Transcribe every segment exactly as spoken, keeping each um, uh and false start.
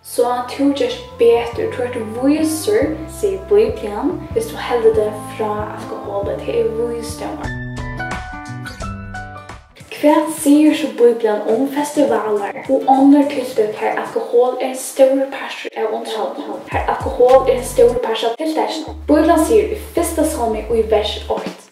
So tú gert betur, tú ert vísur, sigur Bíblian, viss tú heldur teg frá alkoholi. Tað er vísdómur. Hvat sigur so Bíblian um festivalar og onnur tiltøk, har alkohol er ein stórur partur av undirhaldinum, har alkohol er ein stórur partur av tiltakinum? Bíblian sigur í fyrsta Sálmi í vers eitt: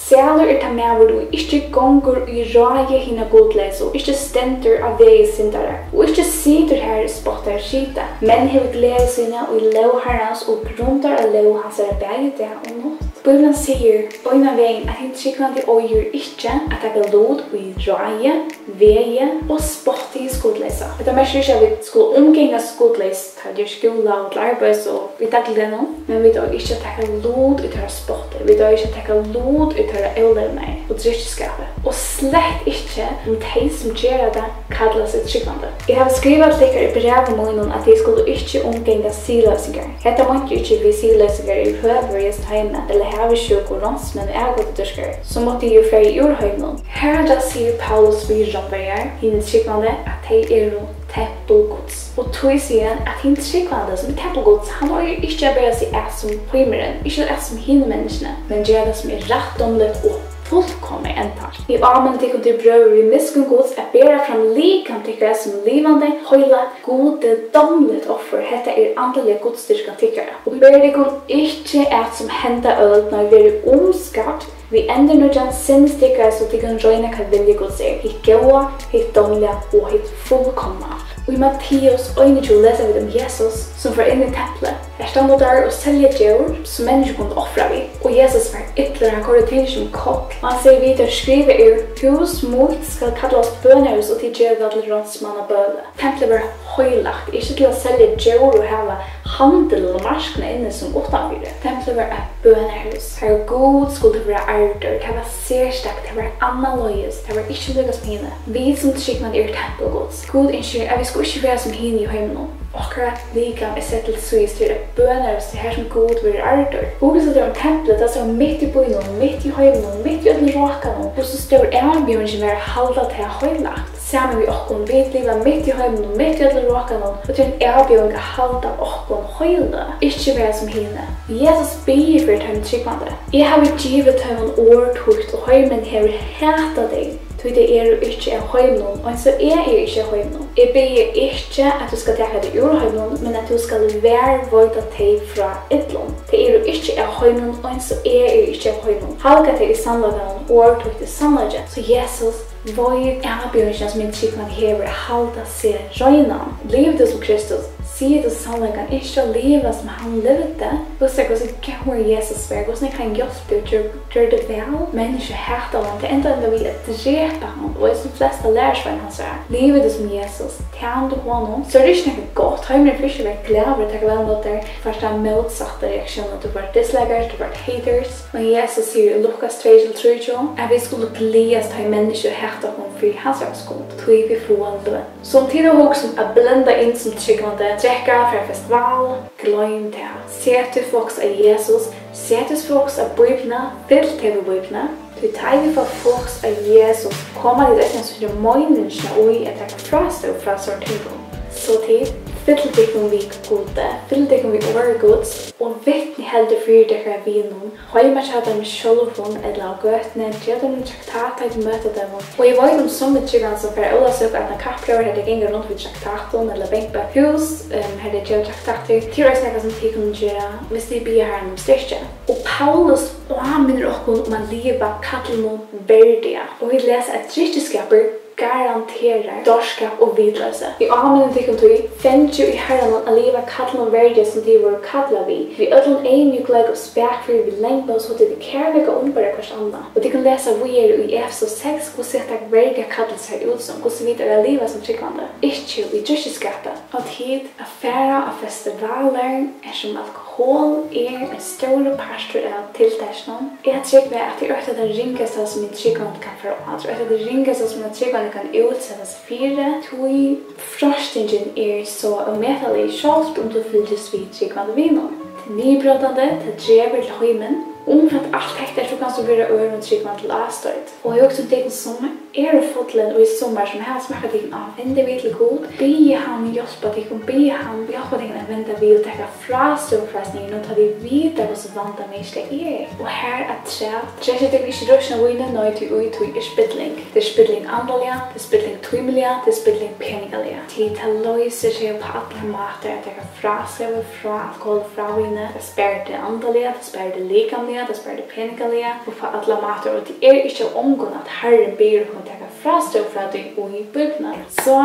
Sælur er tann maður, ið ikki gongur í ráði hinna gudleysu, og ikki stendur á vegi syndarar, og ikki situr har spottarar sita, men hevur gleði sína í lóg Harrans og grundar á lóg hansara bæði dag og nátt. Bíblian sigur beinan vegin, at hin trúgvandi eigur ikki at taka lut í ráði, vegi og spotti hins gudleysa. Hetta merkir ikki, at vit skulu umgangast gudleys, tá vit eru í skúla og til arbeiðis og í dagligdegnum, men vit eiga ikki at taka lut í teirra spotti, vit eiga ikki at taka lut í teirra ólevnaði og drykkjuskapi, og slett ikki um tey, sum gera tað, kalla seg trúgvandi. Eg havi skrivað til tykkara í brævi mínum, at tit skulu ikki umgangast siðloysingar. Hetta meinti eg ikki við siðloysingar yvirhøvur í hesum heimi, ella havisjúku, ránsmenn og avgudadýrkarar, so mátti eg jú farið úr heiminum. Harafturat sigur Paulus við Rómverjar, hinir trúgvandi, at tey eru tempul Guds. Og tí sigur hann, at hin trúgvandi, sum er tempul Guds, hann eigur ikki at bera seg at sum heimurin, ikki at sum hini menniskjuni, men gera tað, sum er rættdómligt og fullkomið enntá. Eg ámini tykkum, tí brøður, við miskunn Guds, at bera fram likam tykkara sum livandi, heilagt, Gudi dámligt offur. Hetta er andaliga gudsdýrkan tykkara. Og berið tykkum ikki at sum henda øld, nei, verið umskapt við endurnýggjan sinns tykkara, so tykkum royna, hvat vilji Guds er, hitt góða, hitt dámliga og hitt fullkomna. Og í Matteus einogtjúgu lesa vit um Jesus, sum fór inn í templið. Har standa teir og selja djór, sum menniskju kundu ofra við. Og Jesus var illur, hann koyrdi til sum koll, og hann segði við teir: Skrivað er: Hús mítt skal kallast bønarhús, og tit gera tað til ránsmannabøli. Templið var heilagt, ikki til at selja djór og hava handil og marknað inni sum uttanfyri. Templið var eitt bønarhús, har Gud skuldi vera ærdur. Tað var serstakt, tað var annaleiðis, tað var ikki líka sum hini. Vit sum trúgvandi eru tempul Guds. Gud ynskir, at vit skulu ikki vera sum hini í heiminum. Okkara likam er sett til síðis til eitt bønarhús, har sum Gud verður ærdur. Hugsið tykkum um templið, tað stóð mitt í býnum, mitt í heiminum, mitt í øllum rákanum. Hvussu stór avbjóðingin var at halda tað heilagt. Saman við okkum, vit liva mitt í heiminum, mitt í øllum rákanum, og tað er ein avbjóðing at halda okkum heiløg, ikki vera sum hini. Jesus biður fyri teimum trúgvandi: Eg havi givið teimum orð títt, og heimurin hevur hatað tey, tí tey eru ikki av heiminum, eins og eg eri ikki av heiminum. Eg biði ikki, at tú skal taka tey úr heiminum, men at tú skal varðveita tey frá illum. Tey eru ikki av heiminum, eins og eg eri ikki av heiminum. Halga tey í sannleikanum, orð títt er sannleiki. So Jesus, veit avbjóðingina, sum hin trúgvandi hevur, at halda seg reinan. Livir tú sum Kristus, sigur tú sannleikan, ynskir tú at liva, sum hann livdi, hugsar, hvussu góður Jesus var, hvussu nógv hann hjálpti og gjør-, gjørdi væl. Menniskju hata hann, tað endar enda við at drepa hann og eisini flest av lærisveinum hansara. Livir tú sum Jesus, tænir tú honum, so er tað ikki nakað gott. Heimurin fer ikki at vera glaður, taka væl ímóti tær. Fært tað mótsatta reaktiónina, tú fært dislikers, tú fært haters. Men Jesus sigur í Lukas tvey til trýogtjúgu, at vit skulu gleðast, tá ið menniskju hata okkum fyri hansara skuld, tí vit fáa løn. So um tit hava hugsan at blenda inn sum trúgvandi, drekka, fara á festival, gloym tað. Set títt fokus á Jesus, set títt fokus á Bíbliuna, fyll teg við Bíbliuni, tí tá ið vit fáa fokus á Jesus, koma vit eisini at síggja meiningina í at taka frástøðu frá sovorðnum tingum. So tit, fyllið tykkum við Gudi, fyllið tykkum við orði Guds, og vitnið heldur fyri tykkara vinum, heima hjá teimum sjálvum ella á gøtuni, gev teimum ein traktat, tá tit møta teimum. Og eg veit um summi trúgvandi, sum fara ólavsøku, at ein kappróður, har tey ganga runt við traktatum ella banka upp hús, em, har tey geva traktatir. Tað er eisini nakað, sum tit kunnu gera, viss tit biðja Harran um styrki. Og Paulus áminnir okkum um at liva kallinum verdiga. Og vit lesa, at drykkjuskapur garanterar dárskap og vitloysi. Eg áminni tykkum tí, fangir í Harranum, at liva kallinum verdiga, sum tit vóru kallað við, við øllum eymjúkleika og spakføri, við langmóð, so tit í kærleika umbera hvørt annað. Og tit kunnu lesa víðari í Efesus seks, hvussu hetta verdiga kallið sær út sum, hvussu vit eiga at liva sum trúgvandi, ikki í drykkjuskapi. Og tit at fara á festivalar, har sum alkohol er ein stórur partur av tiltakinum. Eg trúgvi, at tað er eitt av tað ringasta, sum ein trúgvandi kann fara á. Tað er eitt av tað ringasta, sum ein trúgvandi kann útseta seg fyri, tí freistingin er so ómetalig, sjálvt um tú fylgist við trúgvandi vinum. Tað er niðurbrótandi, tað dregur til heimin. Umframt alt hetta, so kanst tú vera øðrum trúgvandi til ástoyt. Og eg hugsi um tykkum, sum eru fullin í summar, sum hava smakkað tykkum á, vendið við til Gud, biðið hann hjálpa tykkum, biðið hann hjálpa tykkum at venda við og taka frástøðu frá sínum, tá tit vita, hvussu vandamikið tað er. Og har afturat, drekkið tykkum ikki drukkin av víni, nei, tí í tí er spilling. Tað er spilling andaliga, tað er spilling tímiliga, tað er spilling peningaliga. Tí tað loysir seg upp á allar mátar at taka frástøðu frá alkohol, frá víni. Tað sparir teg andaliga, tað sparir teg likamliga, tað sparir teg peningaliga og upp á allar mátar. Og tað er ikki av ongum, at Harrin biður okkum taka frástøðu frá tí í Bíbliuni. So,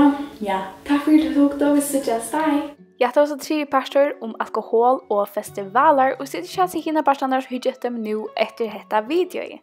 ja, takk fyri, at tú hugdi, og vit síggjast, bye! Ja, tað var so triði partur um alkohol og festivalar, og sit ikki at hinar partarnar, so hyggja eftir nú eftir hetta videoið.